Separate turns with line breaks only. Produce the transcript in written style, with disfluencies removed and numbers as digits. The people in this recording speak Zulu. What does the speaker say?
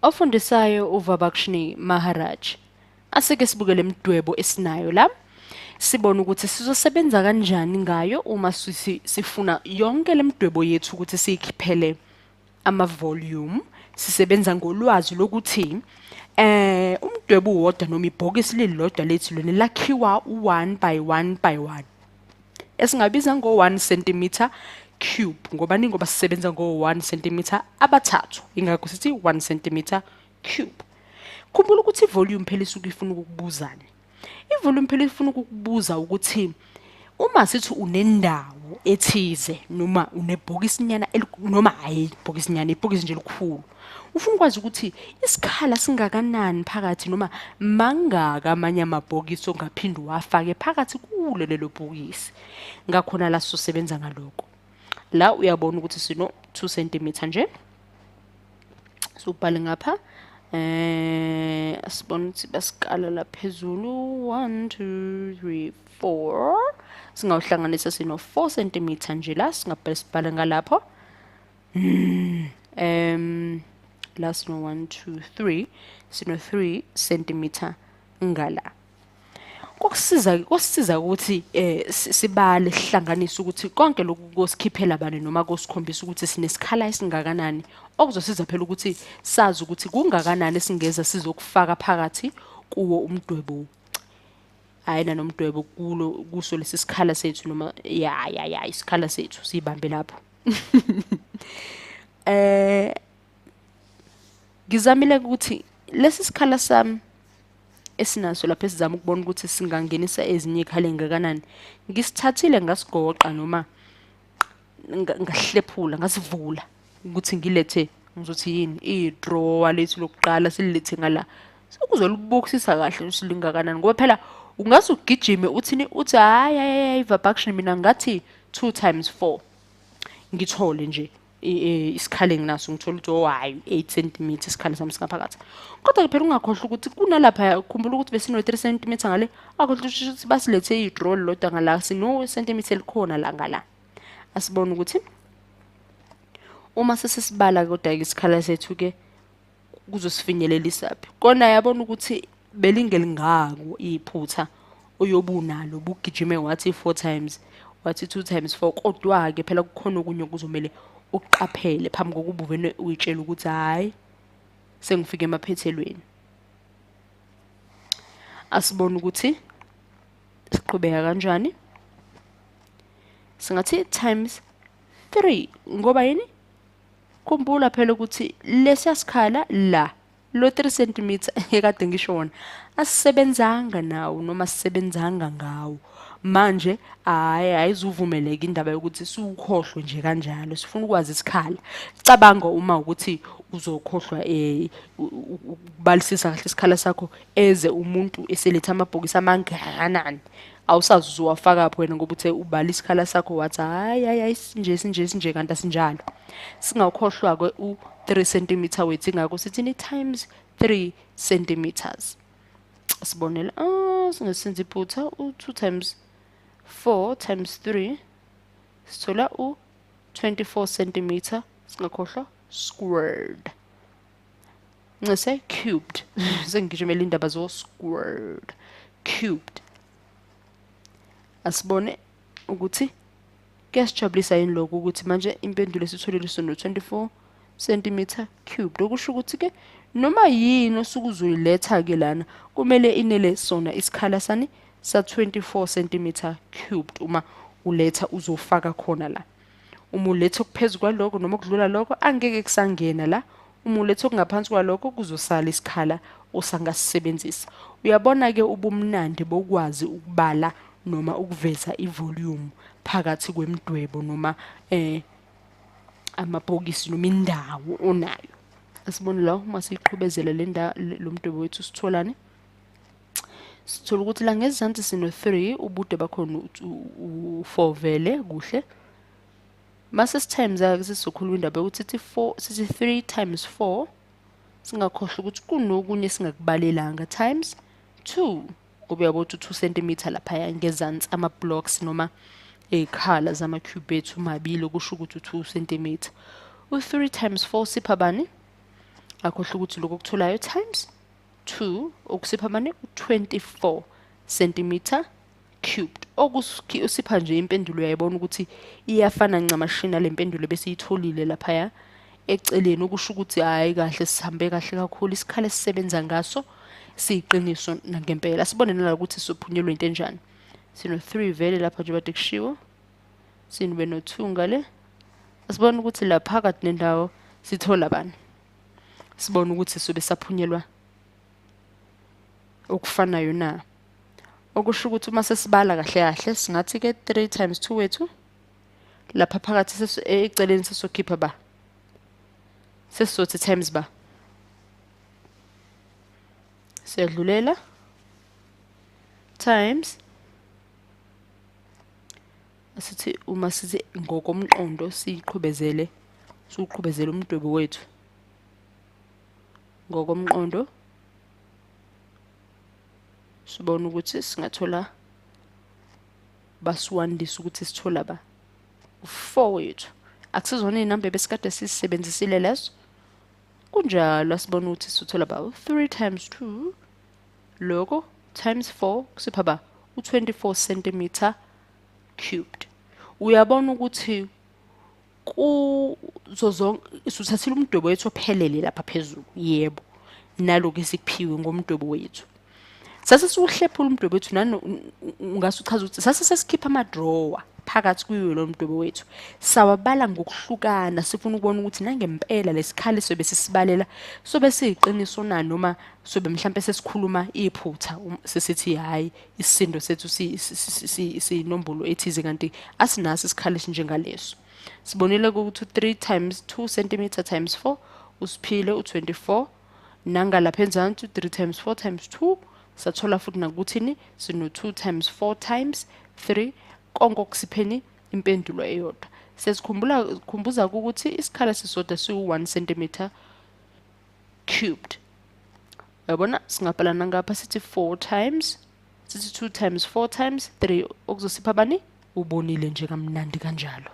Ofundisayo uVabakshni Maharaj. Asike sibuke le midwebo esinayo la. Sibone ukuthi sizosebenza kanjani ngayo uma sifuna yonke le midwebo yethu ukuthi siyikhiphele ama-volume. Sisebenza ngolwazi lokuthi umdwebo uwodwa noma ibhokisi lilodwa lethu lona lakhiwa u-1 by 1 by 1, esingabiza ngo-1 cm cube. Ngobani? Ngoba sisebenza ngo-1 cm abathathu, ingakho sithi 1 cm cube. Khumbula ukuthi i-volume phela isuke ifuna ukukubuzani. I-volume phela ifuna ukukubuza ukuthi uma sithi unendawo ethize noma unebhokisinyana, noma hhayi ibhokisinyana, ibhokisi nje elikhulu, ufuna ukwazi ukuthi isikhala singakanani phakathi noma mangaka amanye amabhokisi ongaphinde uwafake phakathi kulo lelo bhokisi. Ngakhona la sizosebenza ngaloko. La uyabona ukuthi sino 2 cm nje, sobhale ngapha. Asibone ukuthi basikala la phezulu 1 2 3 4, singawuhlanganisa sino 4 cm nje la, singabhale sibhale ngalapho. La sino 1 2 3, sino 3 cm ngala. Kokusiza ukuthi sibale sihlanganise ukuthi konke lokhu kosikhiphela bani noma kosikhombisa ukuthi sinesikhala esingakanani, okuzosiza phela ukuthi sazi ukuthi kungakanani esingeza sizokufaka phakathi kuwo umdwebo, hhayi nanomdwebo kulo kuso lesi sikhala sethu, noma ya ya ya isikhala sethu siyibambe lapho. Ngizamile ukuthi lesi sikhala sami esinaso lapha esizama ukubona ukuthi singangenisa ezinye iy'khala ey'ngakanani, ngisithathile ngasigoqa noma ngahlephula ngasivula ukuthi ngilethe, ngizothi yini, idrowa lethu lokuqala sililethe ngala, sekuzolibukisisa kahle ukuthi lingakanani. Ngoba phela ungase ugijime uthini, uthi hhayi hhayi hhayi Vabakshini, mina ngathi 2 times 4, ngithole nje isikhala enginaso, ngithole ukuthi oh hhayi 8 cm isikhala sami singaphakathi. Kodwa phela ungakhohlwa ukuthi kunalapha, khumbula ukuthi besino 3 cm ngale, akhohlwa ukuthi basilethe idrowa lodwa ngala, sino cm elikhona la ngala. Asibone ukuthi uma sesisibala kodwa-ke isikhala sethu-ke kuzosifinyelelisaphi. Kona yabona ukuthi belingelingako iphutha oyobunalo, bugijime wathi 4 times, wathi 2 times 4, kodwa-ke phela kukhona okunye okuzomele uqaphele phambi kokuba uvele uyitshele ukuthi hhayi sengifike emaphethelweni. Asibone ukuthi siqhubeka kanjani. Singathi times 3 ngoba yini? Khumbula phela ukuthi lesiya sikhala la lo 3 cm ekade ngisho wona asisebenzanga nawo noma sisebenzanga ngawo. Manje hhayi ayizuvumeleka indaba yokuthi siwukhohlwe nje kanjalo, sifuna ukwazi isikhala. Cabanga uma ukuthi uzokhohlwa ukubalisisa kahle isikhala sakho, eze umuntu eseletha amabhokisi amangakanani, awusazi uzowafakaphi wena ngoba uthe ubala isikhala sakho wathi hhayi hhayi hhayi sinje sinje sinje, kanti asinjalo. Singawukhohlwa-ke u-3 cm wethu, ingakho sithini times 3 cm. Sibonele, singasenza iphutha, u-2 times 4 times 3 sithola u-24 cm, singakhohlwa squared, ncese cubed, sengigijimela indaba zo squared, cubed. Asibone ukuthi kuyasijabulisa yini lokho ukuthi manje impendulo esitholile sino 24 cm cubed, okusho ukuthi-ke noma yini osuke uzoyiletha-ke lana kumele inele sona isikhala sani sa 24 cm cubed uma uletha uzofaka khona la. Uma uletha okuphezu kwaloko noma okudlula lokho angeke kusangena la, uma uletha okungaphansi kwalokho kuzosala isikhala osangasisebenzisa. Uyabona-ke ubumnandi bokwazi ukubala noma ukuveza ivolume phakathi kwemidwebo noma amabhokisi noma indawo onayo. Asibone la uma siyiqhubezela le ndawo lo mdwebo wethu sitholani. Sithola ukuthi la ngezansi sino 3, ubude bakhona u-4 vele kuhle. Mase sitimes-ke sesizokhuluma indaba yokuthi sithi 4, sithi 3 times 4, singakhohlwa ukuthi kunokunye esingakubalelanga times 2, ngoba uyabona ukuthi u-2 cm laphaya ngezansi ama-blocks noma ey'khala zama-cube ethu mabili, okusho ukuthi u-2 cm. U-3 times 4 sipha bani? Akhohlwa ukuthi lokho okutholayo times 2 okusipha mane 24 cm cubed. Okusipha nje impendulo, uyayibona ukuthi iyafana ncamashi nale mpendulo besiyitholile laphaya eceleni, okusho ukuthi hhayi kahle, sihambe kahle kakhulu. Isikhala esisebenza ngaso siyiqiniso nangempela. Sibone nala ukuthi sophunyelwa into enjani. Sino-3 vele lapha nje bade kushiwo, sinibe no-2 ngale. Asibone ukuthi la phakathi nendawo sithola bani, sibone ukuthi sobe saphunyelwa okufanayo na. Okusho ukuthi uma sesibala kahle kahle singathi-ke 3 times 2 wethu lapha phakathi eceleni sesokhipha ba, sesizothi times ba, siyadlulela times, asithi uma sithi ngokomqondo siyiqhubezele, siwuqhubezele umdwebo wethu ngokomqondo, sibone ukuthi singathola basiwandisa ukuthi sithola ba u-4 wethu. Akusizona iy'namba ebesikade sisebenzisile lezo, kunjalo. Asibone ukuthi sithola ba u-3 times 2 loko times 4 kusipha ba u-24 cm cubed. Uyabona ukuthi kuzo zonke suthathile umdwebo wethu ophelele lapha phezulu, yebo, nalokhu esikuphiwe ngomdwebo wethu. Sase siwuhlephula umdwebo wethu, nani ungase uchaze ukuthi sase sesikhipha amadrawer phakathi kuyo lo mdwebo wethu, sawabala ngokuhlukana, sifuna ukubona ukuthi nangempela lesikhali sobe sisibalela sobe siyiqiniso na, noma sobe mhlampe sesikhuluma iphutha, sesithi hhayi isisindo sethu siyinombolo ethize kanti asinaso isikhali esinjengaleso. Sibonile ukuthi 3 times 2 cm times 4 usiphile u-24, nangalapha enzansi 3 times 4 times 2 sathola futhi nakuthini sino-2 times 4 times 3, konke okusipheni impendulo eyodwa. Sesikhumbula khumbuza ukuthi isikhala sisodwa siwu-1 cm cubed. Uyabona singabhala nangapha sithi 4 times, sithi 2 times 4 times 3 okuzosipha bani? Ubonile nje kamnandi kanjalo.